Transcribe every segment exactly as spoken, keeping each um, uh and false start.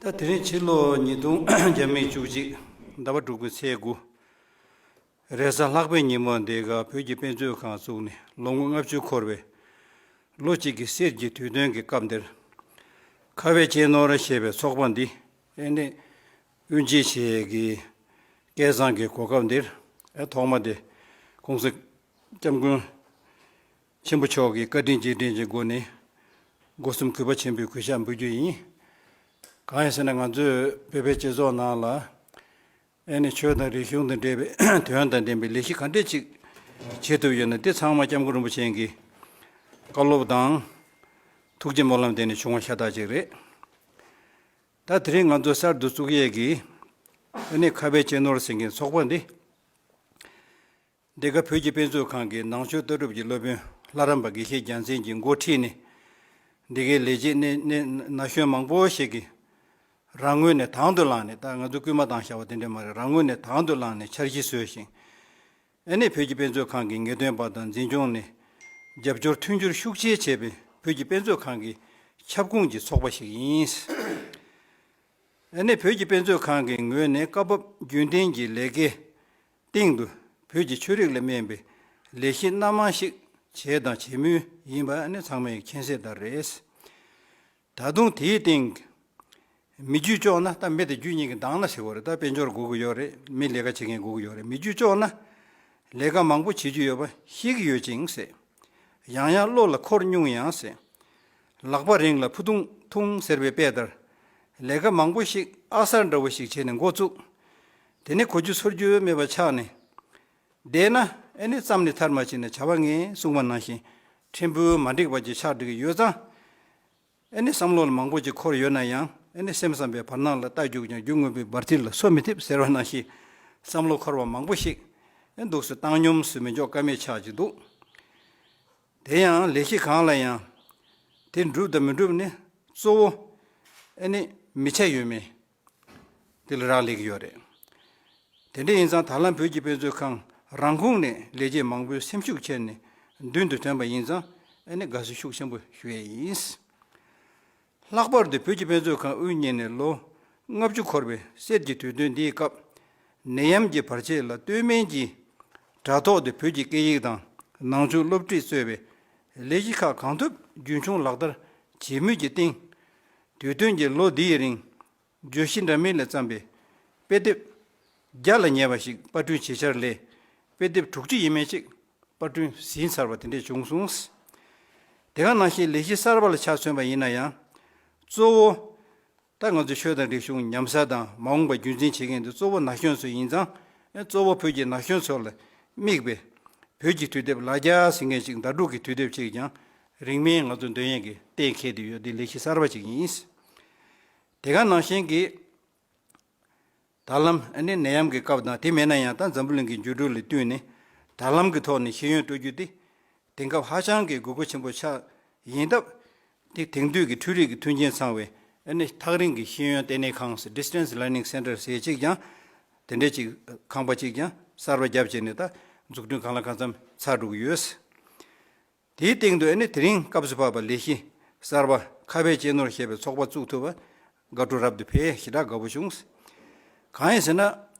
ད་དེ་རིང་ཕྱི་ལོ་ཉིས་སྟོང་བརྒྱ་མེད་བཅུ་གཅིག་ཟླ་བ་དྲུག་པའི་ཚེས་དགུ། རེས་གཟའ་ལྷག་པའི་ཉིན་མོ་འདི་ག་བོད་ཀྱི་དཔེ་མཛོད་ཁང་བཙུགས་ནས་ལོ་ངོ་ལྔ་བཅུ་འཁོར་བའི་ལོ་གཅིག་གི་གསེར་གྱི་དུས་སྟོན་གྱི་སྐབས་འདིར། ཁ་བའི་གཅེས་ནོར་ཞེས་པའི་ཚོགས་པ་འདི་ཨེ་ནི་དབུ་འབྱེད་བྱེད་ཀྱི་སྐལ་བཟང་གི་གོ་སྐབས་འདིར། ཨེ་ཐོག་མ་དེ་༸གོང་ས་༸སྐྱབས་མགོན་ཆེན་པོ་མཆོག་གི་བཀའ་དྲིན་རྗེས་དྲན་གྱི་སྒོ་ནས་སྒོ་གསུམ་གུས་པ་ཆེན་པོས་གུས་ཕྱག་འབུལ་རྒྱུ་ཡིན། གང་ཡིན་ཟེར་ན་ང་ཚོའི་བོད་པའི་སྤྱི་ཚོགས་ནང་ལ་ཨེ་ནི་ཆོས་དང་རིག་གཞུང་དང་འབྲེལ་བའི་དོན་དང་ལྡན་པའི་ལས་གཞི་ག་འདྲས་ཅིག་བྱེད་ཐུབ་ཡོད་ན་དེ་ཚང་མ་༸སྐྱབས་མགོན་རིན་པོ་ཆེ་གི་བཀའ་སློབ་དང་ཐུགས་རྗེ་སྨོན་ལམ་དེ་ནས་བྱུང་བ་ཤ་སྟག་ཅིག་རེད། ད་དེ་རིང་ང་ཚོ་གསར་དུ་བཙུགས་ཡས་ཀྱི་ཨེ་ནི་ཁ་བའི་གཅེས་ནོར་ཟེར་མཁན་ཚོགས་པ་འདི། འདི་ག་བོད་ཀྱི་དཔེ་མཛོད་ཁང་གི་ནང་ཆོས་ལྟ་གྲུབ་ཀྱི་སློབ་དཔོན་ལྷ་རམས་པ་དགེ་བཤེས་རྒྱལ་མཚན་གྱིས་འགོ་ཁྲིད་ནས། འདི་གའི་ལས་བྱེད་ནས་ནས་ན་གཞོན་མང་པོ་ཞིག་གིས་རང་ངོས་ནས་དང་དུ་བླངས་ནས། ད་ང་ཚོ་སྐུལ་མ་བཏང་བཞག་པ་དེ་འདྲ་མ་རེད། རང་ངོས་ནས་དང་དུ་བླངས་ནས་འཆར་གཞི་བཟོས་ཤིང་། ཨེ་ནི་བོད་ཀྱི་དཔེ་མཛོད་ཁང་གི་ངེས་སྟོན་པ་དང་འཛིན་སྐྱོང་ནས་རྒྱབ་སྐྱོར་མཐུན་འགྱུར་ཤུགས་ཆེ་བྱས་པའི་བོད་ཀྱི་དཔེ་མཛོད་ཁང་གི་ཁྱབ་ཁོངས་ཀྱི་ཚོགས་པ་ཞིག་ཡིན། ཨེ་ནི་བོད་ཀྱི་དཔེ་མཛོད་ཁང་གི་ངོས་ནས་སྐབས་བབ་རྒྱུན་ལྡན་གྱི་ལས་ཀའི་སྟེང་དུ་བོད་ཀྱི་ཆོས་རིག་ལ་སྨན་པའི་ལས་གཞི་སྣ་མང་ཞིག་བྱས་དང་བྱེད་མུས་ཡིན་པ་ནི་ཚང་མས་མཁྱེན་གསལ་ལྟར་རེད། ད་དུང་དེའི་སྟེང་མི་རྒྱུད་ལྕོགས་ན། ད་མི་དང་རྒྱུད་གཉིས་ཀྱི་འདང་ན་ཟེར་བ་རེད། ད་དཔལ་འབྱོར་དགོས་ཀྱི་ཡོད་རེད། མི་ལས་ཀ་བྱེད་མཁན་དགོས་ཀྱི་ཡོད་རེད། མི་རྒྱུད་ལྕོགས་ན་ལས་ཀ་མང་པོ་བྱེད་རྒྱུ་ཡོད་པ་ཤེས་ཀྱི་ཡོད་ཅིང་ཟེར། ཡང་ཡང་བློ་ལ་འཁོར་མྱོང་ཡང་ཟེར། ལག་པ་རིང་ལ་ཕུ་ཐུང་ཐུང་ཟེར་བའི་དཔེ་ལྟར། ལས་ཀ་མང་པོ་ཞིག་ཨ་གསར་འདྲ་བོ་ཞིག་བྱས་ནས་འགོ་བཙུགས། དེ་ནས་གོ་རྒྱུ་ཚོར་རྒྱུ་མེད་པ་ཆགས་ནས་བསྡད་ན། ཨེ་ནི་བརྩམས་ནས་མཐར་མ་ཕྱིན་ནས་བྱ་བ་ངན་གསུངས་པ་ནང་བཞིན་ཕྲན་བུ་མ་འགྲིག་པ་ཅིག་ཆགས་འགྲོ་གི་ཡོད་ཙང་། ཨེ་ནི་བསམ་བློ་ལ་མང་པོ་ཅིག་འཁོར་ཡོད་ན་ཡང་། ཨེ་ནི་སེམས་བསམ་པའི་བར་སྣང་ལ་རྟ་རྒྱུག་ཀྱང་རྒྱུ་མངོན་པའི་འབར་མཐིལ་ལ་སོ་མི་ཐེབས་ཟེར་བ་ནང་བཞིན། བསམ་བློ་འཁོར་བ་མང་པོ་ཞིག་ཨེ་འདུག་སེ་བཏང་སྙོམས་སུ་མི་འཇོག་ཀ་མེད་ཆགས་ཀྱི་འདུག། དེ་ཡང་ལས་གཞི་གང་ལ་ཡང་དེ་འགྲུབ་དང་མི་འགྲུབ་ནི་གཙོ་བོ་ཨེ་ནི་མི་ཆ་ཡོད་མེད་དེ་ལ་རག་ལས་ཀྱི་ཡོད་རེད། དེ་འདྲ་ཡིན་ཙང་ད་ལམ་བོད་ཀྱི་དཔེ་མཛོད་ཁང་རང་ཁོངས་ནས་ལས་བྱེད་མང་པོས་སེམས་ཤུགས་ཆེ་ནས་མདུན་དུ་ཐོན་པ་ཡིན་ཙང་ཨེ་ནི་དགའ་བསུ་ཤུགས་ཆེན་པོ་ཞུ་ཡས་ཡིན། ལྷག་པར་དུ་བོད་ཀྱི་དཔེ་མཛོད་ཁང་དབུ་བརྙེས་ནས་ལོ་ལྔ་བཅུ་འཁོར་བའི་གསེར་གྱི་དུས་སྟོན་འདིའི་སྐབས། ནད་ཡམས་ཀྱི་བར་ཆད་ལ་ལྟོས་མེད་ཀྱིས་དྲ་ཐོག་ཏུ་བོད་ཀྱི་སྐད་ཡིག་དང་ནང་ཆོས་སློབ་ཁྲིད་གཙོས་པའི་ལས་གཞི་ཁག་གང་ཐུབ་རྒྱུན་འཁྱོངས་ལག་བསྟར་བྱེད་མུས་ཀྱི་སྟེང་། དུས་སྟོན་གྱི་ལོ་འདིའི་རིང་བརྗོད་གཞི་འདྲ་མིན་ལས་བརྩམས་པའི་དཔེ་དེབ་བརྒྱ་ལ་ཉེ་བ་ཞིག་པར་སྐྲུན་བྱེད་འཆར་ལས། དཔེ་དེབ་དྲུག་ཅུ་ཡས་མས་ཅིག་པར་སྐྲུན་ཟིན་ཚར་བ་དེ་འདྲས་བྱུང་སོང་། དེ་ག་ནང་བཞིན་ལས་གཞི་གསར་པ་ལ་ཆ་མཚོན་པ་ཡིན་ན་ཡང་། གཙོ་བོ་ད་ང་ཚོའི་ཆོས་དང་རིག་གཞུང་ཉམས་ས་དང་མ་འོངས་པ་རྒྱུན་འཛིན་བྱེད་མཁན་དེ་གཙོ་བོ་ན་གཞོན་ཚོ་ཡིན་ཙང་། གཙོ་བོ་བོད་ཀྱི་ན་གཞོན་ཚོ་ལ་དམིགས་པའི་བོད་ཀྱི་དུས་དེབ་ལ་རྒྱ་ཟེར་མཁན་ཞིག་ཟླ་དྲུག་གི་དུས་དེབ་ཅིག་ཀྱང་རིང་མིན་ང་ཚོ་འདོན་ཡས་ཀྱི་གཏན་འཁེལ་དུ་ཡོད། དེ་ལས་གཞི་གསར་པ་ཅིག་ཡིན། དེ་ག་ནང་བཞིན་གྱི། ད་ལམ་ཨ་ནི་ནད་ཡམས་ཀྱི་སྐབས་དང་དེ་མེད་ན་ཡང་། ད་འཛམ་བུ་གླིང་གི་འགྱུར་འགྲོས་ལ་བསྟུན་ནས་ད་ལམ་གྱི་ཐོག་ནས་ཤེས་ཡོན་སྤྲོད་རྒྱུ་དེ་དེང་སྐབས་ཧ་ཅང་གི་དགོས་མཁོ་ཆེན་པོ་ཆགས་ཡིན་སྟབས། དེ་དེང་དུས་ཀྱི་འཕྲུལ་རིག་གི་མཐུན་རྐྱེན་ཚང་བའི་ཨ་ནི་ཐག་རིང་གི་ཤེས་ཡོན་ལྟེ་གནས་ཁང་ཟེར། Distance Learning Center ཟེར་ཅིག་ཀྱང་། དེ་འདྲའི་ཅིག་ཁང་པ་ཅིག་ཀྱང་གསར་པ་བརྒྱབ་བྱས་ནས་ད་འཛུགས་སྐྲུན་གང་ལ་གང་འཚམ་ཚར་འགྲོ་གི་ཡོད། དེའི་སྟེང་དུ་ཨ་ནི་དེ་རིང་སྐབས་སུ་བབས་པ་ལས་གཞི་གསར་པ་ཁ་བའི་གཅེས་ནོར་ཞེས་པའི་ཚོགས་པ་བཙུགས་ཐུབ་པ་དགའ་སྤྲོ་རབ་ཏུ་འཕེལ། ཞེ་དྲག་དགའ་པོ་བྱུང་། གང་ཡིན་ཟེར་ན།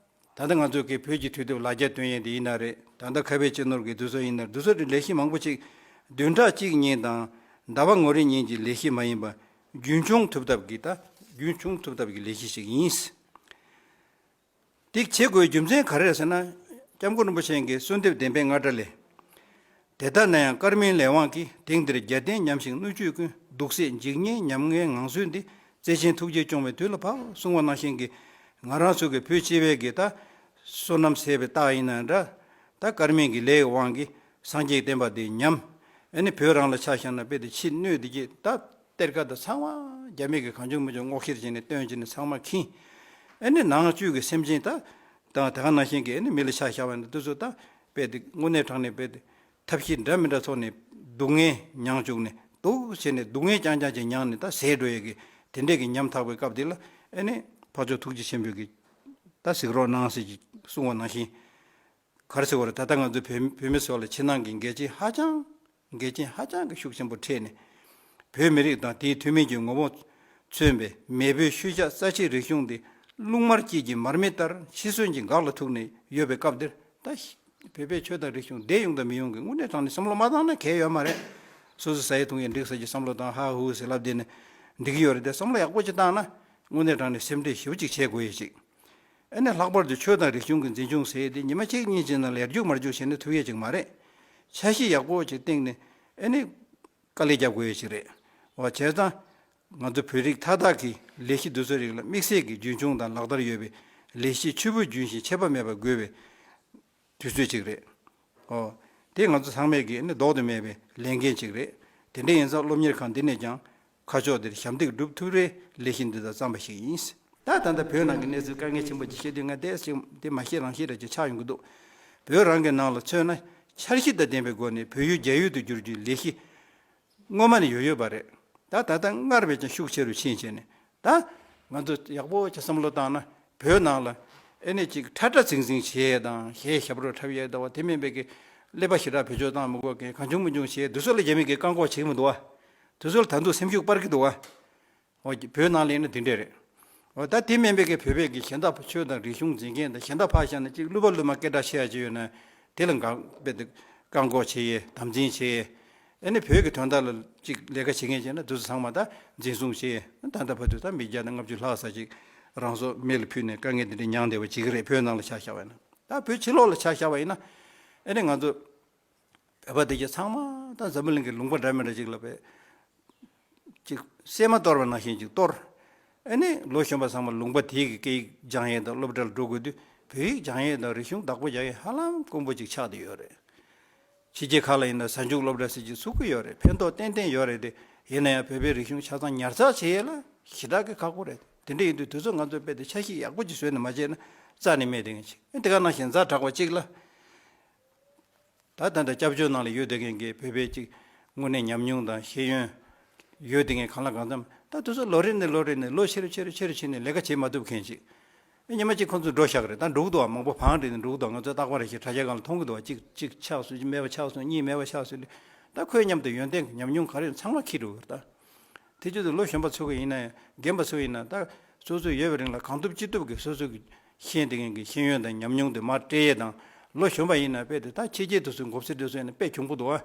ད་ལྟ་ང་ཚོ་གི་བོད་ཀྱི་དུས་དེབ་ལ་རྒྱ་སྟོན་ཡས་དེ་ཡིན་ན་རེད། ད་ལྟ་ཁ་བའི་གཅེས་ནོར་གྱི་དུས་ཚོད་ཡིན་ན་རེད། དུས་ཚོད་ཀྱི་ལས་གཞི་མང་པོ་ཅིག་བདུན་ཕྲག་གཅིག་གཉིས་དང་ཟླ་བ་ངོ་རེ་གཉིས་ཀྱི་ལས་གཞི་མ་ཡིན་པ་རྒྱུན་འཁྱོངས་ཐུབ་ཐབས་ཀྱི། ད་རྒྱུན་འཁྱོངས་ཐུབ་ཐབས་ཀྱི་ལས་གཞི་ཞིག་ཡིན། དེ་བྱེད་དགོས་རྒྱུ་མཚན་ག་རེ་རེད་ཟེར་ན། སྐྱབས་མགོན་རིན་པོ་ཆེ་གི་གསོལ་འདེབས་བདེན་པའི་རྔ་སྒྲ་ལས། དེ་ལྟ་ན་ཡང་སྐར་མའི་ལས་དབང་གིས་དེང་འདིར་རྒྱལ་བསྟན་ཉམས་ཤིང་སྣོད་བཅུད་ཀུན། སྡུག་བསྲེས་འཇིགས་ཉེན་ཉམ་ངའི་ངང་ཚུལ་འདི། བརྩེ་ཆེན་ཐུགས་རྗེས་སྐྱོང་བའི་དུས་ལ་བབ། གསུངས་པ་ནང་བཞིན་གྱི། ང་རང་ཚོ་གི་བོད་སྤྱི་པའི་གི་ད་བསོད་ནམས་ཟད་པའི་རྟགས་ཡིན་ན་འདྲ། ད་སྐར་མའི་གི་ལས་ཀྱི་དབང་གིས་སངས་རྒྱས་བསྟན་པ་འདི་ཉམས། ཨ་ནི་བོད་རང་ལ་ཆ་བཞག་ན་དཔེ་དེ་ཕྱི་སྣོད་འདི་གི་ད། གཏེར་ཁ་དང་ཚང་མ་རྒྱ་མི་གིས་གང་བྱུང་མང་བྱུང་སྔོག་བཤེར་བྱས་ནས་བཏོན་བྱས་ནས་ཚང་མ་ཁྱེར། ཨ་ནི་ནང་བཅུད་ཀྱི་སེམས་ཅན་ད་དང་དེ་ག་ནང་བཞིན་གྱི་ཨ་ནི་མི་ལ་ཆ་བཞག་པ་ཡིན་ན་དེ་ཚོ་ད་དཔེ་དེ་དངོས་གནས་དྲང་གནས་དཔེ་དེ་ཐབས་ཤེས་འདྲ་མི་འདྲ་ཐོག་ནས་སྡུག་བསྔལ་མྱངས་བཅུག་ནས་འདུག་བྱས་ནས་སྡུག་བསྔལ་རྐྱང་རྐྱང་ཅིག་མྱངས་ནས་ད་ཟད་འགྲོ་ཡས་ཀྱི་དེ་འདྲས་ཀྱི་ཉམ་ཐག་པའི་སྐབས་དེ་ལ། ཨ་ནི་འཕགས་མཆོག་ཐུགས་རྗེ་ཆེན་པོས་ཀྱི་ད་གཟིགས་རོགས་གནང་ཟེར་གྱི་གསུངས་པ་ནང་བཞིན། ག་རེ་ཟེར་བ་རེད། ད་ལྟ་ང་ཚོ་བོད་བོད་མི་ཚོ་ལ་ཕྱི་ནང་གི་འགལ་རྐྱེན་ཧ་ཅང་འགལ་རྐྱེན་ཧ་ཅང་གི་ཤུགས་ཆེན་པོ་འཕྲད་ནས། བོད་མི་རིགས་དང་དེའི་ཐུན་མིན་གྱི་ངོ་བོ་ མཚོན་པའི་མེས་པོའི་ཤུལ་བཞག་རྩ་ཆེའི་རིག་གཞུང་འདི་རླུང་དམར་དཀྱིལ་གྱི་མར་མེ་ལྟར་འཆི་གསོན་གྱི་འགག་ལ་ཐུག་ནས་ཡོད་པའི་སྐབས་འདིར། ད་བོད་པའི་ཆོས་དང་རིག་གཞུང་བསྡད་ཡོང་དང་མི་ཡོང་གི་དངོས་གནས་དྲང་གནས་བསམ་བློ་མ་བཏང་ན་གལ་ཡོད་མ་རེད། སོ་སོ་ཟ་ཡི་འཐུང་ཡི་འགྲིག་ས་ཀྱི་བསམ་བློ་བཏང་ཧ་ཧུ་ཟེར་ལབ་བསྡད་ནས་འགྲིག་གི་ཡོད་རེད་དེ། བསམ་བློ་ཡག་པོ་ཅིག་བཏང་ན་དངོས་གནས་དྲང་གནས་སེམས་ཁྲལ་ཞེ་པོ་ཅིག་བྱེད་དགོས་ཡོད་ཅིག་ཨ་ནི་ལྷག་པར་དུ་ཆོས་དང་རིག་གཞུང་གི་འཛིན་སྐྱོང་ཟེར་ཡས་དེ་ཉི་མ་གཅིག་གཉིས་ཅིག་ནང་ལ་ཡར་རྒྱུག་མར་རྒྱུག་བྱས་ནས་ཐུབ་ཡས་ཅིག་མ་རེད། འཆར་གཞི་ཡག་པོ་ཅིག་བཏིང་ནས་ཨ་ནི་དཀའ་ལས་རྒྱབ་དགོས་ཡས་ཅིག་རེད། འོ་བྱས་ཙང་ང་ཚོ་བོད་རིགས་མཐའ་དག་གི་ལས་གཞི་འདི་ཚོའི་རིགས་ལ་དམིགས་བསལ་གྱི་རྒྱུན་འཁྱོངས་དང་ལག་བསྟར་ཡོད་པའི་ལས་གཞི་ཕྱུག་པོ་རྒྱུན་བཞིན་ཆད་པ་མེད་པར་དགོས་པའི་དུས་ཚོད་ཅིག་རེད། ཨོ། དེ་ང་ཚོ་ཚང་མས་ཀྱིས་ནི་ལྡོག་ཏུ་མེད་པའི་ལས་འགན་ཅིག་རེད། དེ་འདྲ་ཡིན་ཙང་སློབ་གཉེར་ཁང་འདི་ནས་ཀྱང་ཁ་ཕྱོགས་འདིར་ཞབས་འདེགས་སྒྲུབ་ཐུབ་རེ་ལས་གཞི་འདི་དང་བརྩམས་པ་ཞིག་ཡིན། ད་ད་ལྟ་བོད་ནང་གི་གནས་ཚུལ་དཀའ་ངལ་ཆེན་པོ་ཅིག་བཤད་དུས་ང་དེ་ཅིག་དེ་མ་བཤད་རང་བཤད་རེ་ཅིག་ཆགས་ཡོང་གི་འདུག་བོད་རང་གི་ནང་ལ་མཚོན་ན་འཆར་གཞི་དང་ལྡན་པའི་སྒོ་ནས་བོད་ཡུལ་རྒྱ་ཡུལ་དུ་བསྒྱུར་རྒྱུའི་ལས་གཞི་སྔོན་མ་ནས་ཡོད་ཡོད་པ་རེད། ད་ད་ལྟ་སྔར་བས་ཀྱང་ཤུགས་ཆེ་རུ་ཕྱིན་བྱས་ནས། ད་ང་ཚོ་ཡག་པོ་ཅིག་བསམ་བློ་བཏང་ན་བོད་ནང་ལ་ཨེ་ནས་ཅིག་ཁྲ་ཁྲ་ཚིང་ཚིང་བྱེད་ཡས་དང་གཞས་ཞབས་བྲོ་འཁྲབ་ཡས་དང་བ་དེ་མིན་པའི་གི་ཀླད་པ་ཞེ་དྲག་བེད་སྤྱོད་བཏང་མི་དགོས་མཁན་གང་བྱུང་མི་འབྱུང་བྱེད་དུས་ཚོད་ལ་རྒྱ་མི་གིས་བཀག་འགོག་བྱེད་ཀྱི་མི་འདུག་བ། དུས་ཚོད་ལ་ད་དུང་སེམས་ཤུགས་སྤར་གྱི་འདུག་བ། འོ་བོད་ནང་ལ་ཡིན་ན་དེ་འདྲས་རེད། འོ་ད་དེ་མིན་པའི་གི་བོད་པའི་གི་གཞན་དག་ཆོས་དང་རིག་གཞུང་འཛིན་མཁན་དང་གཞན་དག་ཕར་བཞག་ན་ཅིག་གླུ་པ་གླུ་མ་སྐད་གྲགས་ཆེ་ཡ་ཅིག་ཡོད་ན་དེ་ལ་འགག་དཔེ་དེ་བཀག་འགོག་བྱེད་ཡས་དམ་འཛིན་བྱེད་ཡས། ཨ་ནི་བོད་ཀྱི་དོན་དག་ལ་ཅིག་ལས་ཀ་བྱེད་མཁན་བྱས་ན་དུས་ཚོད་ཚང་མ་ད་འཛིན་བཟུང་བྱེད་ཡས། ད་ལྟ་བར་དུ་ད་མི་བརྒྱ་དང་ལྔ་བཅུ་ལྷག་ཙམ་ཅིག་རང་སྲོག་མེ་ལ་ཕུལ་ནས་དཀའ་ངལ་འདི་འདྲ་མྱངས་བསྡད་པ་ཅིག་རེད། བོད་ནང་ལ་ཆ་བཞག་པ་ཡིན་ན། ད་བོད་ཕྱི་ལོགས་ལ་ཆ་བཞག་པ་ཡིན་ན་ཨ་ནི་ང་ཚོ་བོད་པ་དེ་གྱད་ཚང་མ་ད་འཛམ་བུ་གླིང་གི་ལུང་པ་འདྲ་མི་འདྲ་ཅིག་ལ་བས་ཅིག་སྲན་མ་གཏོར་བ་ནང་བཞིན་ཅིག་གཏོར། ཨ་ནི་ལོ་གཞོན་པ་ཚང་མ་ལུང་པ་དེའི་གི་སྐད་ཡིག་སྦྱང་ཡས་དང་སློབ་གྲྭ་ལ་འགྲོ་དགོས་དུས་བོད་ཡིག་སྦྱང་ཡས་དང་རིག་གཞུང་བདག་པོ་རྒྱག་ཡས་ཧ་ལམ་དཀོན་པོ་ཅིག་ཆགས་བསྡད་ཡོད་རེད། ཕྱི་རྒྱལ་ཁག་ལ་ཡིན་ན་གཟའ་མཇུག་སློབ་གྲྭ་ཟེར་གྱི་ཚུགས་ཀྱི་ཡོད་རེད། ཕན་ཐོགས་ཏན་ཏན་ཡོད་རེད་དེ། ཡིན་ན་ཡང་བོད་པའི་རིག་གཞུང་ཆ་ཚང་ཉར་ཚགས་བྱེད་ཡས་ལ་ཞེ་དྲག་གི་ཁག་པོ་རེད། དེ་འདྲ་ཡིན་དུས་དུས་ཚོད་ང་ཚོས་དཔེ་དེ་འཆར་གཞི་ཡག་པོ་ཅིག་བཟོས་ནས་མ་བྱས་ན་རྩ་ནས་མེད་དེ་ངས་ཅིག་དེ་ག་ནང་བཞིན་ཛ་དྲག་པ་གཅིག་ལ། ད་ད་ལྟ་སྐྱབས་བཅོལ་ནང་ལ་ཡོད་བསྡད་མཁན་གྱི་བོད་པའི་ཅིག་དངོས་གནས་ཉམས་མྱོང་དང་ཤེས་ཡོན་ཡོད་བསྡད་མཁན་གང་ལ་གང་འཚམ་ད་དུས་ཚོད་ལོ་རེ་ནས་ལོ་རེ་ནས་ལོ་ཆེ་རུ་ཆེ་རུ་ཆེ་རུ་ཕྱིན་ནས་ལས་ཀ་བྱེད་མ་ཐུབ་མཁན་ཅིག་ཨེ་ཉི་མ་གཅིག་ཁོང་ཚོ་འགྲོ་བཞག་གི་རེད། ད་འགྲོ་གི་འདུག་བ། མང་པོ་བང་སྒྲིག་ནས་འགྲོ་གི་འདུག་ང་ཚོ་རྟག་པར་ཞིག་དྲ་རྒྱ་སྒང་ལ་མཐོང་གི་འདུག་བ། གཅིག་གཅིག་ཆགས་སོང་། གཅིག་མེད་པ་ཆགས་སོང་། གཉིས་མེད་པ་ཆགས་སོང་། ད་ཁོའི་མཉམ་དུ་ཡོན་ཏན་གྱི་ཉམས་མྱོང་ག་རེ་ཚང་མ་འཁྱེར་འགྲོ་གི་རེད་ད། དེ་བྱེད་དུས་ལོ་གཞོན་པ་ཚོ་གི་ཡིན་ན་ཡང་རྒན་པ་ཚོ་ཡིན་ན་ད་སོ་སོ་ཡོད་པའི་རིང་ལ་གང་ཐུབ་ཅི་ཐུབ་ཀྱིས་སོ་སོ་གི་ཤེས་བསྡད་མཁན་གྱི་ཤེས་ཡོན་དང་ཉམས་མྱོང་དེ་མར་སྤྲད་ཡས་དང་། ལོ་གཞོན་པ་ཡིན་ན་དཔེ་དེ་ད་ཕྱི་རྒྱལ་དུ་སོང་མགོ་སེར་དུ་སོང་ཡིན་ན་དཔེ་གྱོང་པོ་འདུག་ཨ།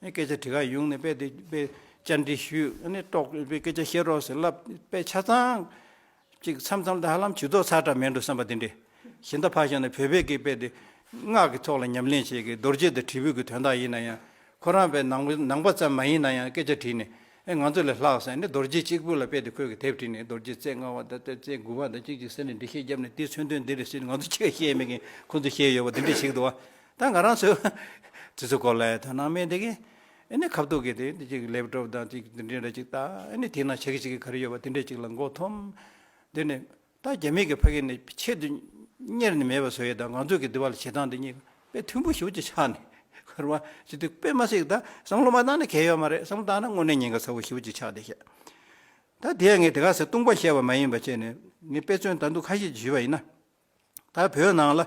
ཨེ་སྐད་ཆ་དྲི་ག་ཡོང་ནས་དཔེ་དེ་དཔེ་བཅར་འདྲི་ཞུས། ཨ་ནི་ཀྲོག་དཔེ་སྐད་ཆ་བཤད་རོགས་ཟེར་ལབ། དཔེ་ཆ་ཚང་ཅིག་མཚམས་མཚམས་ད་ཧ་ལམ་ཇུས་གཏོགས་ཚ་དྲག་མེད་འགྲོ་བསམ་པ་དེ་འདྲས། གཞན་དག་ཕར་བཞག་ནས་བོད་པའི་སྐད་དཔེ་དེ་སྔགས་ཀྱི་ཐོག་ལ་ཉམས་ལེན་བྱེད་ཀྱི་རྡོ་རྗེ་དང་དྲིལ་བུ་གི་དོན་དག་ཡིན་ན་ཡང་། ཁོ་རང་དཔེ་ནང་པ་ནང་པ་ཙམ་མ་ཡིན་ན་ཡང་སྐད་ཆ་དྲིས་ནས། ཨེ་ང་ཚོ་ལས་ལྷག་ཟེར་ནས་རྡོ་རྗེ་གཅིག་པུ་ལ་དཔེ་དེ་ཁོས་ཀྱི་དེབ་བྲིས་ནས་རྡོ་རྗེ་རྩེ་ལྔ་པ་དང་དེ་རྩེ་དགུ་པ་དང་གཅིག་གཅིག་ཟེར་ནས་འགྲེལ་བཤད་བརྒྱབ་ནས་དེའི་མཚོན་དོན་འདི་རེད་ཟེར་ནས་ང་ཚོ་ཆེ་བཤད་མེད་མཁན་ཁོ་ཚོ་བཤད་ཡོད་པ་དེ་འདྲས་ཞིག་འདུག་བ། ད་ང་རང་ཚོས་དེ་ཚོ་སྐོར་ལ་དོ་སྣང་མེད་དེ་གི། ཨེ་ནས་ཁ་ཐུག་གི་དེ་འདི་གཅིག་ལེབ་ཊོབ་དང་གཅིག་དེ་འདྲས་འདྲ་གཅིག་ད་ཨེ་ནས་དེ་ན་ཆེ་གི་ཆེ་གི་ག་རེ་ཡོད་པ་དེ་འདྲས་གཅིག་ལ་མགོ་འཐོམ། དེ་ནས་ད་རྒྱ་མི་གི་ཕ་གི་ནས་ཆེད་དུ་གཉེར་ནས་མེད་པ་བཟོ་ཡས་དང་ང་ཚོ་གི་འདི་བ་ལ་བྱེད་སྟངས་འདི་གཉིས་དཔེ་མཐུན་པོ་ཞེ་པོ་ཅིག་ཆགས་ནས་ག་རེ་བ་ཞེ་དུས་དཔེ་མ་སྲིད་ད་བསམ་བློ་མ་བཏང་ན་གལ་ཡོད་མ་རེད། བསམ་བློ་བཏང་ན་དངོས་གནས་ཉེན་ཁ་ཚ་པོ་ཞེ་པོ་ཅིག་ཆགས་བསྡད་ཤག་ད་དེ་ཡང་ངས་དེ་ག་ཚོད་ལྟུང་པ་བཤད་པ་མ་ཡིན་པ་བྱས་ནས་ངས་དཔེ་མཚོན་ད་དུང་ཁ་ཤས་ཅིག་ཞུས་པ་ཡིན་ན། ད་བོད་ནང་ལ་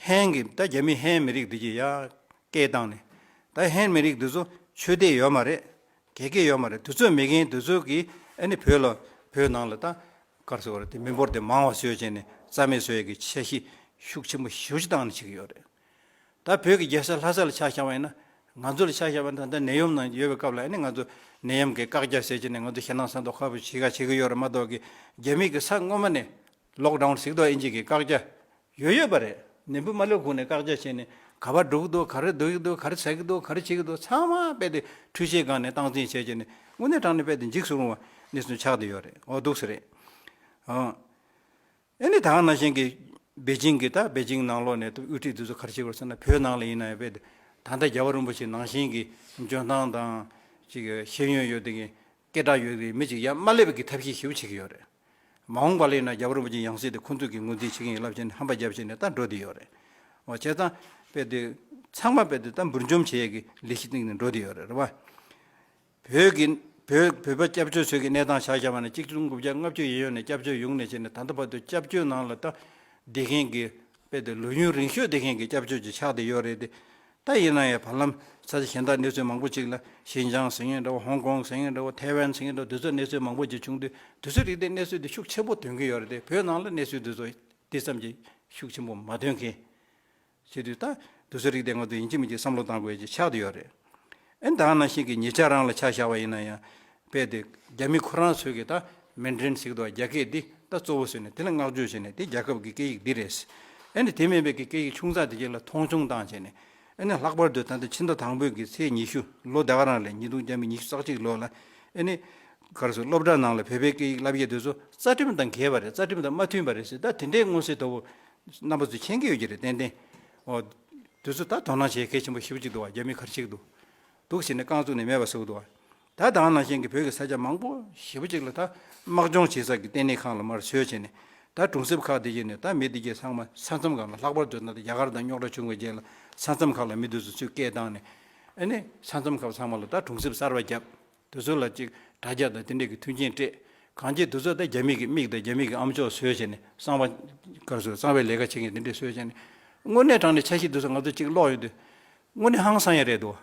ཧན་གྱི་ད་རྒྱ་མི་ཧན་མི་རིགས་འདི་གྱི་ཡ་སྐད་བཏང་ནས། ད་ཧན་མི་རིགས་འདི་ཚོ་ཆོས་དད་ཡོད་མ་རེད། དགེ་རྒན་ཡོད་མ་རེད། དུས་ཚོད་མེད་མཁན་འདི་ཚོ་གིས་ཨ་ནི་བོད་ལ་བོད་ནང་ལ་ད་ག་རེ་ཟེར་བ་རེད། དེ་མི་འབོར་དེ་མང་བ་བཟོས་བྱས་ནས་རྩ་མེད་བཟོ་ཡས་ཀྱི་འཆར་གཞི་ཤུགས་ཆེན་པོ་ཞེ་པོ་ཅིག་བཏང་ནས་བྱེད་ཀྱི་ཡོད་རེད། ད་བོད་ཀྱི་རྒྱལ་ས་ལྷ་ས་ལ་ཆ་བཞག་པ་ཡིན་ན། ང་ཚོ་ལ་ཆ་བཞག་པ་ཡིན་ན་ད་ལྟ་ནད་ཡམས་ནང་ཡོད་པའི་སྐབས་ལ་ཨ་ནི་ང་ཚོ་ནད་ཡམས་ཀྱི་བཀག་རྒྱ་ཟེར་བྱས་ནས་ང་ཚོ་ཞེད་སྣང་ཟ་མདོག་ཁ་པོ་བྱེད་ག་བྱེད་ཀྱི་ཡོད་རེད་མ་གཏོགས་ཀྱི། རྒྱ་མི་གི་ས་སྔོན་མ་ནས་ལོག་ཌའུན་ཟེར་གྱི་འདུག་ཨིན་ཇི་གི་བཀག་རྒྱ་ཡོད་ཡོད་པ་རེད། ནད་འབུ་མ་སླེབས་གོང་ནས་བཀག་རྒྱ་བྱས་ནས་ག་པར་འགྲོ་གི་འདུག་ག་རེ་སྡོད་ཀྱི་འདུག་ག་རེ་ཟ་གི་འདུག་ག་རེ་བྱེད་ཀྱི་འདུག་ཚང་མ་དཔེ་དེ་འཕྲུལ་ཆས་སྒང་ནས་སྟངས་འཛིན་བྱས་བྱས་ནས་དངོས་གནས་དྲང་གནས་དཔེ་དེ་འཇིགས་སུ་རུང་བ་གནས་ཚུལ་ཆགས་བསྡད་ཡོད་རེད། འོ་འདུག་ཟེར་རེད། ཨང་། ཨེ་ནི་ད་ག་ནང་བཞིན་གྱི་པེ་ཅིང་གི་ད་པེ་ཅིང་ནང་ལོགས་ནས་དབུ་ཁྲིད་དེ་ཚོ་ག་རེ་བྱེད་དགོས་ཟེར་ན། བོད་ནང་ལ་ཡིན་ན་ཡང་དཔེ་དེ་ད་ལྟ་རྒྱལ་བ་རིན་པོ་ཆེ་ནང་བཞིན་གྱི་འཇོན་ཐང་དང་ཅིག་ཤེས་ཡོན་ཡོད་དེ་གི་སྐད་གྲགས་ཡོད་དེ་མི་ཅིག་ཡར་མ་སླེབས་པའི་གི་ཐབས་ཤེས་ཞེ་པོ་བྱེད་ཀྱི་ཡོད་རེད། མ་འོངས་པ་ལ་ཡིན་ན་རྒྱལ་བ་རིན་པོ་ཆེའི་ཡང་སྲིད་དེ་ཁོང་ཚོས་ཀྱི་ངོས་འཛིན་བྱེད་ཀྱི་ཡིན་ལབ་བྱས་ནས་ཧམ་པ་བརྒྱབ་བྱས་ནས་ད་འགྲོ་བསྡད་ཡོད་རེད། འོ་བྱས་ཙང་དཔེ་དེ་ཚང་མ་དཔེ་དེ་ད་འབུར་འཇོམས་བྱེད་ཡས་ཀྱི་ལས་གཞི་སྟེང་ནས་འགྲོ་བསྡད་ཡོད་རེད། རེད་བ། བོད་ཀྱི་བོད་བོད་པ་སྐྱབས་བཅོལ་ཚོས་ཀྱི་གནས་སྟངས་ཆ་བཞག་པ་ན་གཅིག་སྟོང་དགུ་བརྒྱ་ལྔ་བཅུ་ཡས་གཡོན་ནས་སྐྱབས་བཅོལ་ཡོང་ནས་བྱས་ནས་ད་ལྟ་བར་དུ་སྐྱབས་བཅོལ་ནང་ལ་ད་བསྡད་མཁན་གྱི་དཔེ་དེ་ལོ་ཡུན་རིང་ཤོས་བསྡད་མཁན་གྱི་སྐྱབས་བཅོལ་ཅིག་ཆགས་བསྡད་ཡོད་རེད་དེ། ད་ཡིན་ན་ཡང་བར་ལམ་ས་ཆ་གཞན་དག་གནས་ཚུལ་མང་པོ་ཅིག་ལ་ཞིན་ཅང་ཟེར་མཁན་འདྲ་བོ། ཧོང་ཀོང་ཟེར་མཁན་འདྲ་བོ། ཐའེ་ཝན་ཟེར་མཁན་འདྲ་བོ། དེ་ཚོ་གནས་ཚུལ་མང་པོ་ཅིག་བྱུང་དུས། དེ་ཚོའི་རིགས་དེ་གནས་ཚུལ་དེ་ཤུགས་ཆེན་པོ་ཐོན་གྱི་ཡོད་རེད་དེ། བོད་ནང་ལ་གནས་ཚུལ་དེ་ཚོ་དེ་ཙམ་གྱིས་ཤུགས་ཆེན་པོ་མ་ཐོན་མཁན། བྱེད་དུས་ད་དེ་ཚོའི་རིགས་དེ་ང་ཚོ་ཡིན་གཅིག་མིན་གཅིག་བསམ་བློ་བཏང་དགོས་ཀྱི་ཆགས་བསྡད་ཡོད་རེད། ཨེ་ད་ག་ནང་བཞིན་གྱི་ཉེ་ཆར་རང་ལ་ཆ་བཞག་པ་ཡིན་ན་ཡང་། དཔེ་དེ་རྒྱ་མི་ཁོ་རང་ཚོས་ཀྱི་ད་མན་ཌ་རིན་ཟེར་གྱི་འདུག་རྒྱ་སྐད་འདི་ད་གཙོ་བོ་བཟོས་ནས། དེ་ལ་བསྔགས་བརྗོད་བྱས་ནས། དེ་རྒྱལ་ཁབ་ཀྱི་སྐད་ཡིག་འདི་རེད། ཨེ་ནི་དེ་མིན་པའི་གི་སྐད་ཡིག་ཆུང་ཙག་དེ་གྱད་ལ་མཐོང་ཆུང་བཏང་བྱས་ནས། ཨེ་ནི་ལྷག་པར་དུ་ད་ལྟ་ཕྱི་ཟླ་དང་པོའི་གི་ཚེས་ཉི་ཤུ། ལོ་ཟླ་བ་རང་ལས་ཉིས་སྟོང་བརྒྱ་མེད་ཉི་ཤུ་རྩ་གཅིག་ལོ་ལ། ཨེ་ནི་ག་རེ་ཟེར། སློབ་གྲྭ་ནང་ལ་བོད་པའི་སྐད་ཡིག་བསླབ་ཡས་དེ་ཚོ་རྩ་ཁྲིམས་དང་འགལ་བ་རེད། རྩ་ཁྲིམས་དང་མ་མཐུན་པ་རེད་ཟེར། ད་དེ་འདྲའི་མངོན་གསལ་དོད་པོ་རྣམ་པ་ཚོས་མཁྱེན་གྱི་ཡོད་ཀྱི་རེད། ཏན་ཏན། འོ། དེ་ཚོ་ད་དོ་སྣང་བྱེད་གལ་ཆེན་པོ་ཞེ་པོ་ཅིག་འདུག་བ། རྒྱ་མི་ག་རེ་བྱེད་ཀྱི་འདུག་འདུག་ཟེར་ནས་རྐང་བཙུགས་ནས་མེད་པ་བཟོ་གི་འདུག་བ། ད་ད་ག་ནང་བཞིན་གྱི་བོད་ཀྱི་ས་ཆ་མང་པོ་ཞེ་པོ་ཅིག་ལ་ད་དམག་སྦྱོང་བྱེད་ས་ཀྱི་ལྟེ་གནས་ཁང་ལ་མར་བཟོས་བྱས་ནས། ད་གྲོང་གསེབ་ཁག་དེ་བཞིན་ནས་ད་མི་དེ་གྱད་ཚང་མ་ས་མཚམས་ཁག་ལ། ལྷག་པར་དུ་ད་ལྟ་རྒྱ་གར་དང་རྙོག་དྲ་བྱུང་བའི་རྗེས་ལ་ས་མཚམས་ཁག་ལ་མི་དེ་ཚོ་ཚུར་སྐད་བཏང་ནས། ཨ་ནི་ས་མཚམས་ཁག་ཚང་མ་ལ་ད་གྲོང་གསེབ་གསར་པ་བརྒྱབ། དེ་ཚོ་ལ་ཅིག་དྲ་རྒྱ་དང་དེ་འདྲས་ཀྱི་མཐུན་རྐྱེན་སྤྲད། གང་ཅི་དེ་ཚོ་ད་རྒྱ་མི་གི་མིག་དང་རྒྱ་མི་གི་ཨ་མཆོག་བཟོས་བྱས་ནས། གསང་བ་ག་རེ་ཟེར། གསང་བའི་ལས་ཀ་བྱེད་མཁན་དེ་འདྲས་བཟོས་བྱས་ནས། དངོས་གནས་དྲང་གནས་འཆར་གཞི་དེ་ཚོ་ང་ཚོ་ཅིག་ཀློག་ཡོང་དུས་དངོས་གནས་ཧང་སང་ཡ་རེད་འདུག་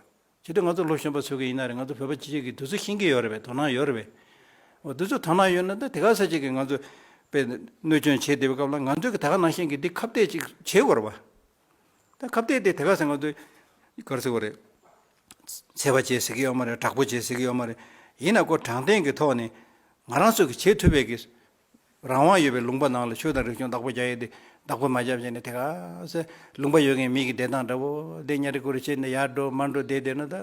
བྱེད་དུས་ང་ཚོ་ལོ་གཞོན་པ་ཚོ་གི་ཡིན་ན་རེད། ང་ཚོ་བོད་པ་སྤྱི་སྤྱོད་ཀྱི་དུས་ཚོད་ཤེས་ཀྱི་ཡོད་རེད་པས། དོ་སྣང་ཡོད་རེད་པས། འོ། དུས་ཚོད་དོ་སྣང་ཡོད་ན་ད་དེ་ག་ས་ཅིག་གི་ང་ཚོ་དཔེ་གནོད་སྐྱོན་བྱེད་བསྡད་པའི་སྐབས་ལ། ང་ཚོས་ཀྱི་ད་ག་ནང་བཞིན་གྱི་འདི་ཁ་གཏད་ཅིག་བྱེད་དགོས་རེད་པ། ད་ཁ་གཏད་དེ་དེ་ག་ས་ང་ཚོས་ག་རེ་ཟེར་དགོས་རེད། འཚེ་བ་བྱེད་ཟེར་གྱི་ཡོད་མ་རེད། དྲག་པོ་བྱེད་ཟེར་གྱི་ཡོད་མ་རེད། ཡིན་ན་ཁོ་དྲང་བདེན་གྱི་ཐོག་ནས་ང་རང་ཚོ་གི་བྱེད་ཐུབ་པའི་གི་རང་དབང་ཡོད་པའི་ལུང་པ་ནང་ལ་ཆོས་དང་རིག་གཞུང་བདག་པོ་རྒྱག་ཡས་དེ་བདག་པོ་མ་རྒྱབ་བྱས་ནས། དེ་ག་ས་ལུང་པ་ཡོད་མཁན་མི་གི་བདེ་ཐང་འདྲ་བོ་དེ་ཉ་རི་ཀུ་རི་བྱས་ནས་ཡར་འགྲོ་མར་འགྲོ་བསྡད་བསྡད་ན། ད་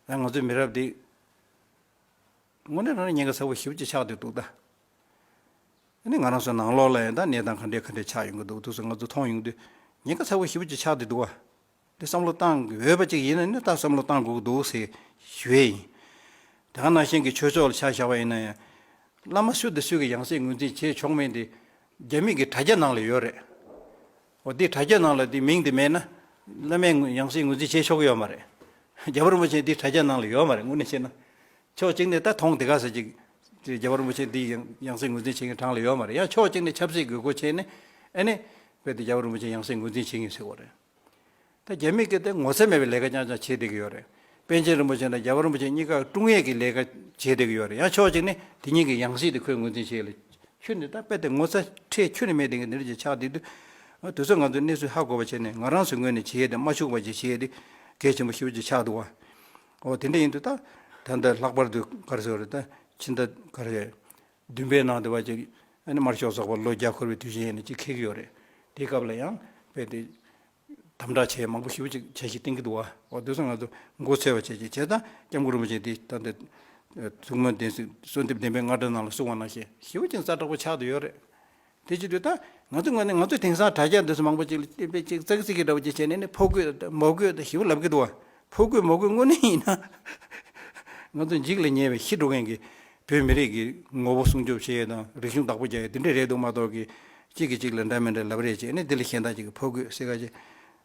ད་ང་ཚོའི་མི་རབས་འདི་དངོས་གནས་དྲང་གནས་ཉེན་ཁ་ཚ་པོ་ཞེ་པོ་ཅིག་ཆགས་བསྡད་འདུག་ད། ཨ་ནི་ང་རང་ཚོ་ནང་ལོགས་ལ་ཡང་ད་གནས་སྟངས་ག་འདྲས་ག་འདྲས་ཆགས་ཡོང་གི་འདུག་དེ་ཚོ་ང་ཚོ་མཐོང་ཡོང་དུས་ཉེན་ཁ་ཚ་པོ་ཞེ་པོ་ཅིག་ཆགས་བསྡད་འདུག་བ། དེ་བསམ་བློ་བཏང་དགོས་པ་ཅིག་ཡིན་ན་ནི། ད་བསམ་བློ་བཏང་དགོས་ཀྱི་འདུག་ཟེར་ཞུ་ཡས་ཡིན། དེ་ག་ནང་བཞིན་གྱི་ཆོས་ཕྱོགས་ལ་ཆ་བཞག་པ་ཡིན་ན་ཡང་། བླ་མ་སུ་དང་སུ་གིས་ཡང་སྲིད་ངོས་འཛིན་བྱེད་ཆོག་མིན་དེ་རྒྱ་མི་གི་དྲ་རྒྱ་ནང་ལ་ཡོད་རེད། འོ། དེ་དྲ་རྒྱ་ནང་ལ་དེ་མིང་དེ་མེད་ན་བླ་མས་ཡང་སྲིད་ངོས་འཛིན་བྱེད་ཆོག་གི་ཡོད་མ་རེད། རྒྱལ་བ་རིན་པོ་ཆེ་དེ་དྲ་རྒྱ་ནང་ལ་ཡོད་མ་རེད། དངོས་གནས་བཤད་ན། ཕྱོགས་གཅིག་ནས་ད་མཐོང་དེ་ག་ས་ཅིག་དེ་རྒྱལ་བ་རིན་པོ་ཆེ་འདི་ཡང་ཡང་སྲིད་ངོས་འཛིན་བྱེད་མཁན་གྲས་ལ་ཡོད་མ་རེད། ཡང་ཕྱོགས་གཅིག་ནས་ཆབ་སྲིད་དགོས་མཁོ་བྱས་ནས། ཨ་ནི་དཔེ་དེ་རྒྱལ་བ་རིན་པོ་ཆེ་ཡང་སྲིད་ངོས་འཛིན་བྱེད་མཁན་ཟེར་བ་རེད། ད་རྒྱ་མི་གིས་དེ་ངོ་ཚ་མེད་པའི་ལས་ཀ་རྐྱང་རྐྱང་བྱེད་བསྡད་ཀྱི་ཡོད་རེད། པཎ་ཆེན་རིན་པོ་ཆེ་དང་རྒྱལ་བ་རིན་པོ་ཆེ་གཉིས་ཀ་དཀྲུག་ཡས་ཀྱི་ལས་ཀ་བྱེད་བསྡད་ཀྱི་ཡོད་རེད། ཡང་ཕྱོགས་གཅིག་ནས་དེ་གཉིས་ཀྱི་ཡང་སྲིད་དེ་ཁོས་ངོས་འཛིན་བྱེད་ལ། ཁྱོན་ནས་ད་དཔེ་དེ་ངོ་ཚ་ཁྲེལ་ཁྱོན་ནས་མེད་བསྡད་མཁན་དེ་འདྲ་ཅིག་ཆགས་བསྡད་དུས། ཨ། དེ་ཚོ་ང་ཚོས་གནས་ཚུལ་ཧ་གོ་བ་བྱས་ནས་ང་རང་ཚོའི་ངོས་ནས་བྱེད་ཡས་དེ་མ་འཕྱུགས་པ་ཅིག་བྱེད་ཡས་དེ་གལ་ཆེན་པོ་ཞེ་པོ་ཅིག་ཆགས་འདུག་བ། འོ། དེ་འདྲ་ཡིན་དུས་ད་ད་ལྟ་ལྷག་པར་དུ་ག་རེ་ཟེར་དགོས་རེད། ད་ཕྱི་ཟླ་ག་རེ་བདུན་པའི་ནང་དུ་བ་ཅིག་ཨ་ནི་དམར་ཤོག་ཚོགས་པ་ལོ་བརྒྱ་འཁོར་བའི་དུས་ཆེན་ཡིན་ན་ཅིག་འཁེལ་གྱི་ཡོད་རེད། དེའི་སྐབས་ལ་ཡང་དཔེ་དེ་དམ་དྲག་བྱས་མང་པོ་ཞེ་པོ་ཅིག་འཆར་གཞི་བཏིང་གི་འདུག་བ། འོ། དེ་ཚོ་ང་ཚོ་མགོ་ཚོས་པ་བྱས་ཅིག་བྱས་ཙང་སྐྱབས་མགོན་རིན་པོ་ཆེ་དེ་ད་ལྟ་ཐུགས་སྨོན་གདན་ས་གསོལ་འདེབས་བདེན་པའི་རྔ་སྒྲ་ནང་ལ་གསུངས་པ་ནང་བཞིན་ཞེ་པོ་ཅིག་ཛ་དྲག་པོ་ཆགས་བསྡད་ཡོད་རེད། དེ་བྱེད་དུས་ད་ང་ཚོ་ངོས་ནས། ང་ཚོ་དེང་སང་དྲ་རྒྱ་འདི་ཚོ་མང་པོ་ཅིག་ལ་ཏེ་པེ་ཅིག་ཙག་ཙིག་གི་འདྲ་བོ་ཅིག་བྱས་ནས་ནི་ཕོ་རྒོད་དང་མོ་རྒོད་དང་ཞེ་པོ་ལབ་ཀྱི་འདུག་བ། ཕོ་རྒོད་མོ་རྒོད་དངོས་གནས་ཡིན་ན་ང་ཚོ་འཇིགས་ལ་ཉེ་བའི་ཤི་འགྲོ་མཁན་གྱི་བོད་མི་རིགས་ཀྱི་ངོ་བོ་སྲུང་སྐྱོབ་བྱེད་ཡས་དང་རིག་གཞུང་བདག་པོ་རྒྱག་ཡས་དེ་འདྲ་རེད་འདུག་མ་གཏོགས་ཀྱི། གཅིག་གིས་གཅིག་ལ་འདྲ་མི་འདྲ་ལབ་རེས་བྱས་ནས་འདི་ལ་གཞན་དག་ཅིག་གི་ཕོ་རྒོད་ཟེར་ག་ཅིག་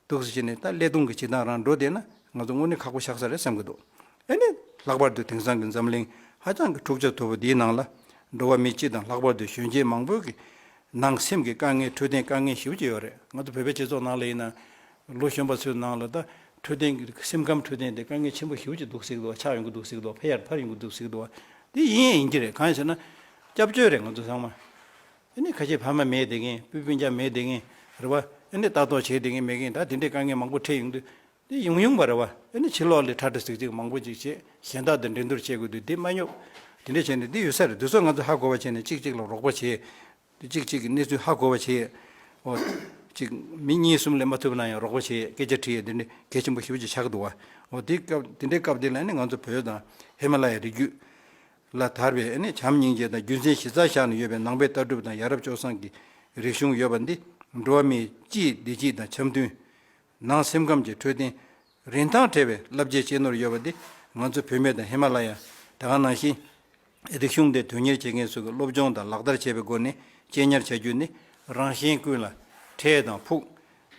འདུག་ཟེར་བྱས་ནས། ད་ཀླད་སྟོང་གི་བྱེད་སྟངས་རང་འགྲོ་བསྡད་ན་ང་ཚོ་དངོས་གནས་ཁག་པོ་ཆགས་ས་རེད་བསམ་གྱི་འདུག་ཨ་ནི་ལྷག་པར་དུ་དེང་སང་གི་འཛམ་གླིང་ཧ་ཅང་གི་འཁྲུག་ཆ་དོད་པོ་འདིའི་ནང་ལ། འགྲོ་བ་མི་སྤྱི་དང་ལྷག་པར་དུ་གཞོན་སྐྱེས་མང་པོ་གི་ནང་སེམས་ཀྱི་དཀའ་ངལ། འཕྲོད་བསྟེན་དཀའ་ངལ་ཞེ་པོ་ཅིག་ཡོད་རེད། ང་ཚོ་བོད་པའི་སྤྱི་ཚོགས་ནང་ལ་ཡིན་ན། ལོ་གཞོན་པ་ཚོའི་ནང་ལ་ད་འཕྲོད་བསྟེན་གྱི། སེམས་ཁམས་འཕྲོད་བསྟེན་དེ་དཀའ་ངལ་ཆེན་པོ་ཞེ་པོ་ཅིག་འདུག་ཟེར་གྱི་འདུག་ཆགས་ཡོང་གི་འདུག་ཟེར་གྱི་འདུག་ཕར་ཡང་ཕར་ཡོང་གི་འདུག་ཟེར་གྱི་འདུག་དེ་ཡིན་ཡང་ཡིན་གྱི་རེད། གང་ཡིན་ཟེར་ན། སྐྱབས་བཅོལ་རེད་ང་ཚོ་ཚང་མ། ཨ་ནི་ཁ་ཤས་ཕ་མ་མེད་བསྡད་མཁན། སྤུན་སྤུན་ཀྱག་མེད་བསྡད་མཁན་རེད་བ། ཨ་ནི་ལྟ་རྟོག་བྱེད་བསྡད་མཁན་མེད་མཁན། ད་དེ་འདྲའི་དཀའ་ངལ་མང་པོ་འཕྲད་ཡོང་དུས། དེ་ཡོང་ཡོང་བ་རེད་བ། ཨ་ནི་ཕྱི་ལོགས་ལ་ཁྲ་ཁྲ་ཟིག་ཟིག་མང་པོ་ཅིག་བྱེད། གཞན་དག་དང་འགྲན་བསྡུར་བྱེད་དགོས་དུས་དེ་མ་སྙོབ། དེ་འདྲ་བྱས་ནས་འདི་ཡོད་ས་རེད། འདི་ཚོ་ང་ཚོ་ཧ་གོ་བ་བྱས་ནས་གཅིག་གཅིག་ལ་རོགས་པ་བྱེད། དེ་གཅིག་གཅིག་གི་གནས་ཚུལ་ཧ་གོ་བ་བྱེད། འོ། གཅིག་མི་གཉིས་གསུམ་ལས་མ་ཐུབ་ན་ཡང་རོགས་པ་བྱེད། སྐད་ཆ་དྲི་ཡས་འདི་འདྲ་གལ་ཆེན་པོ་ཞེ་པོ་ཅིག་ཆགས་ཀྱི་འདུག་བ། འོ། དེ་སྐབས། དེ་འདྲའི་སྐབས་དེ་ལ་ནི་ང་ཚོ་བོད་དང་ཧི་མ་ལ་ཡའི་རི་རྒྱུད་ལ་དར་བའི་ནི་བྱམས་སྙིང་རྗེ་དང་རྒྱུ་མཚན་གཞི་རྩར་བཞག་ནས་ཡོད་པའི་ནང་པའི་ལྟ་གྲུབ་དང་ཡ་རབས་སྤྱོད་བཟང་གི་རིག་གཞུང་ཡོད་པ་འདི། འགྲོ་བ་མིའི་སྤྱིའི་བདེ་སྐྱིད་དང་འཆམ་མཐུན། ནང་སེམས་ཁམས་ཀྱི་འཕྲོད་བསྟེན། རིན་ཐང་བྲལ་བའི་བསླབ་བྱའི་གཅེས་ནོར་ཡོད་པ་འདི། ང་ཚོ་བུད་མེད་དང་ཧི་མ་ལ་ཡ། དེ་ག་ནང་བཞིན་རིག་གཞུང་དེ་དོན་གཉེར་བྱེད་མཁན་ཚོ་གིས་སློབ་སྦྱོང་དང་ལག་བསྟར་བྱས་པའི་སྒོ་ནས་གཅེས་ཉར་བྱ་རྒྱུ་ནི་རང་གཞན་ཀུན་ལ་འཕྲལ་དང་ཕུགས།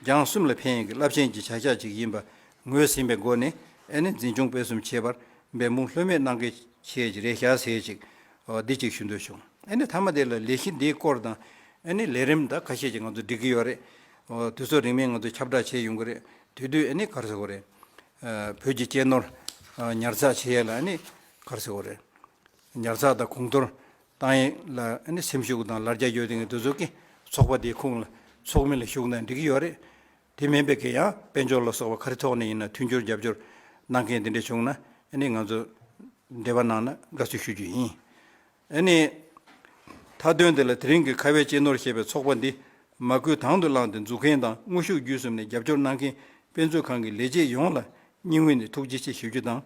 རྒྱང་གསུམ་ལ་ཕན་ཡས་ཀྱི་རླབས་ཆེན་གྱི་བྱ་གཞག་ཅིག་ཡིན་པ་ངོས་ཟིན་པའི་སྒོ་ནས། ཨ་ནི་འཛིན་སྐྱོང་སྤེལ་གསུམ་བྱེད་པར་འབད་འབུངས་ལྷོད་མེད་གནང་གལ་ཆེ་རེད་ཤག་ཟེར་ཅིག་འདི་གཅིག་ཞུ་འདོད་བྱུང་། ཨ་ནི་མཐའ་མ་དེ་ལ་ལས་གཞི་འདིའི་སྐོར་དང་། ཨ་ནི་ལས་རིམ་ད་ཁ་ཤས་ཅིག་ང་ཚོ་སྒྲིག་གི་ཡོད་རེད། ཨོ་དུས་ཚོད་རིང་མིན་ང་ཚོ་ཁྱབ་བསྒྲགས་བྱས་ཡོང་གི་རེད། དེ་དུས་ཨ་ནི་ག་རེ་ཟེར་དགོས་རེད། ཨ་བོད་ཀྱི་གཅེས་ནོར་ཨ་ཉར་ཚགས་བྱེད་ཡས་ལ་ཨ་ནི་ག་རེ་ཟེར་དགོས་རེད། ཉར་ཚགས་དང་གོང་མཐོར་བཏང་ཡས་ལ་ཨ་ནི་སེམས་ཤུགས་དང་ལ་རྒྱ་ཡོད་དེ་ངས་དུས་ཚོད་ཀྱི་ཚོགས་པ་དེའི་ཁོངས་ལ་ཚོགས་མི་ལ་ཞུགས་ན་འགྲིག་གི་ཡོད་རེད། དེ་མིན་པའི་གི་ཡང་དཔལ་འབྱོར་ལ་སོགས་པ་ག་རེ་ཐོག་ནས་ཡིན་ན་མཐུན་འགྱུར་རྒྱབ་སྐྱོར་གནང་མཁན་དེ་འདྲ་བྱུང་ན་ཨ་ནི་ང་ཚོ་འབྲེལ་བ་གནང་ན་དགའ་བསུ་ཞུ་རྒྱུ་ཡིན། ཨ་ནི། མཐའ་དོན་དེ་ལ་དེ་རིང་གི་ཁ་བའི་གཅེས་ནོར་ཞེས་པའི་ཚོགས་པ་འདི་མ་བསྐུལ་དང་དུ་བླངས་ཏེ་འཛུགས་མཁན་དང་དངོས་ཤུགས་བརྒྱུད་གསུམ་ནས་རྒྱབ་སྐྱོར་གནང་མཁན་དཔེ་མཛོད་ཁང་གི་ལས་བྱེད་ཡོངས་ལ་སྙིང་དབུས་ནས་ཐུགས་རྗེ་ཆེ་ཞུ་རྒྱུ་དང་།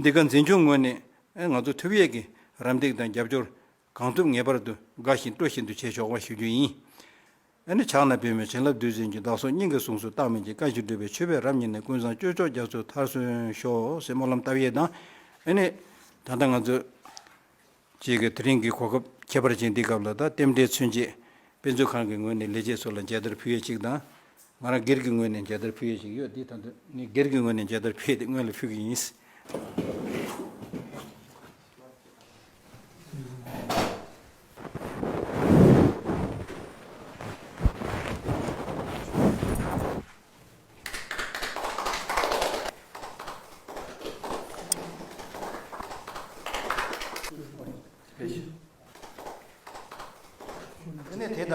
འདི་ག་འཛིན་སྐྱོང་ངོས་ནས་ང་ཚོ་ཐུབ་ཡས་ཀྱི་རམ་འདེགས་དང་རྒྱབ་སྐྱོར་གང་ཐུབ་ངེས་པར་དུ་དགའ་བཞིན་སྤྲོ་བཞིན་དུ་བྱེད་ཆོག་པ་ཞུ་རྒྱུ་ཡིན། ཨ་ནི་ཕྱག་ན་པདྨོའི་བྱིན་རླབས་རྡུལ་ཚོན་གྱིས། བདག་སོགས་སྙིང་གི་གཟུངས་སུ་རྟག་སྨིན་གྱིས། བཀའ་བཞིན་སྒྲུབ་པའི་མཆོད་པས་རབ་མཉེས་ནས། ཀུན་བཟང་སྤྱོད་མཆོག་རྒྱ་མཚོའི་མཐར་སོན་ཤོག་ཟེར་སྨོན་ལམ་བཏབ་ཡས་དང་། ཨ་ནི་ད་ལྟ་ང་ཚོས་ཀྱི་གི་དེ་རིང་གི་གོ་སྐབས་ཁྱད་པར་ཅན་འདི་སྐབས་ལ་ད་རྟེན་འབྲེལ་མཚོན་བྱེད་དཔེ་མཛོད་ཁང་གི་ངོས་ནས་ལས་བྱེད་ཚོ་ལ་མཇལ་དར་ཕུལ་ཡས་གཅིག་དང་། ང་རང་སྒེར་གྱི་ངོས་ནས་མཇལ་དར་ཕུལ་ཡས་གཅིག་ཡོད། འདི་ད་ལྟ་ངས་སྒེར་གྱི་ངོས་ནས་མཇལ་དར་ཕུལ་ཡས་དེ་སྔོན་ལ་ཕུལ་གི་ཡིན། ཨ་ནི་དེ་དང་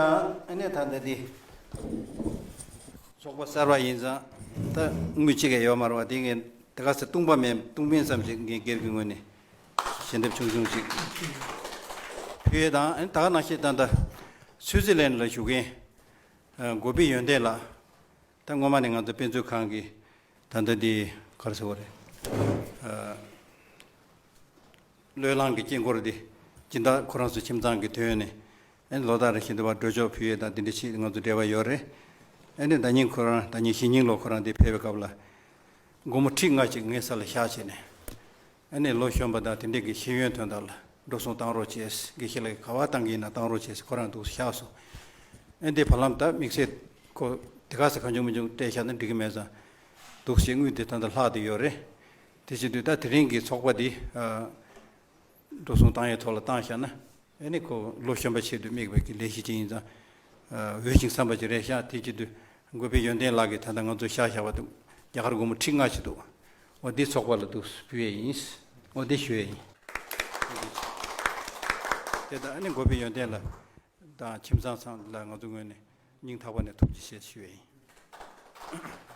ཨ་ནི་ད་ལྟ་འདི་ཚོགས་པ་གསར་པ་ཡིན་ཙང་ད་དངུལ་གཅིག་གས་ཡོད་མ་རེད་བ། དེ་ངས་དེ་ག་ཚོད་བཏུང་པ་མེད་བཏུང་མིན་ཙམ་ཞིག་ངས་སྒེར་གྱི་ངོས་ནས་ཞལ་འདེབས་ཆུང་ཆུང་ཞིག་ཕུལ་ཡས་དང་། ཨ་ནི་ད་ག་ནང་བཞིན་ད་ལྟ་སུའུ་ཙི་ལན་ལ་བཞུགས་མཁན་གོ་པི་ཡོན་ཏན་ལགས། ད་སྔོན་མ་ནས་ང་ཚོ་དཔེ་མཛོད་ཁང་གི་ད་ལྟ་འདི་ག་རེ་ཟེར་དགོས་རེད། ཨ་བློས་བསླངས་ཀྱི་དཀྱིལ་འཁོར་འདི་སྦྱིན་བདག་ཁོ་རང་ཚོ་ཁྱིམ་ཚང་གི་དོན་ནས་ཨ་ནི་ལོ་ལྟར་རེ་བཞིན་དུ་བ་འགྲོ་ཆོག་ཕུལ་ཡས་དང་འདི་འདྲ་ཞིག་ང་ཚོ་འབྲེལ་བ་ཡོད་རེད། ཨ་ནི་ཟླ་ཉིན་ཁོ་རང་ཟླ་ཉིན་གཞེས་ཉིན་ལོ་ཁོ་རང་འདི་ཕེབས་པའི་སྐབས་ལ་སྒོར་མོ་ཁྲི་ལྔ་ཅིག་ངའི་ས་ལ་བཞག་བྱས་ནས། ཨ་ནི་ལོ་གཞོན་པ་དང་དེ་འདྲས་ཀྱི་ཤེས་ཡོན་དོན་དག་ལ་འགྲོ་སོང་བཏང་རོགས་བྱས། དགེ་བཤེས་ལགས་ཀྱིས་ག་པར་བཏང་གི་ཡིན་ན་བཏང་རོགས་བྱས། ཁོ་རང་འདུག་བཞག་སོང་། ཨ་འདི་བར་ལམ་ད་དམིགས་བསལ་ཁོ་དེ་ག་ས་གང་བྱུང་མི་བྱུང་སྤྲད་བཞག་ན་འགྲིག་གི་མེད་ཙང་། འདུག་ཞེས་དངུལ་དེ་ད་ལྟ་ལྷག་བསྡད་ཡོད་རེད། དེ་བྱེད་དུས་ད་དེ་རིང་གི་ཚོགས་པ་འདི་ཨ་འགྲོ་སོང་བཏང་ཡའི་ཐོག་ལ་བཏང་བཞག་ན། ཨ་ནི་ཁོ་ལོ་གཞོན་པ་ཆེད་དུ་དམིགས་པའི་གི་ལས་གཞི་ཅིག་ཡིན་ཙང་། ཨ་འོས་ཤིང་བསམ་པ་ཅིག་རེད་ཤག་དེ་བྱེད་དུས་གོ་པི་ཡོན་ཏན་ལགས་ཀྱིས་ད་ལྟ་ང་ཚོ་བཞག་བཞག་པ་འདུག་རྒྱ་གར་སྒོར་མོ་ཁྲི་ལྔ་ཅིག་འདུག་འོ་འདི་ཚོགས་པ་ལ་འདུག་ཕུལ་ཡས་ཡིན། འོ་འདི་ཞུ་ཡས་ཡིན། དེ་ལྟར་ཨ་ནི་གོ་པི་ཡོན་ཏན་ལགས་དང་ཁྱིམ་ཚང་ཚང་ལ་ང་ཚོ་ངོས་ནས་སྙིང་ཐག་པ་ནས་ཐུགས་རྗེ་ཆེ་ཞུ་ཡས་ཡིན།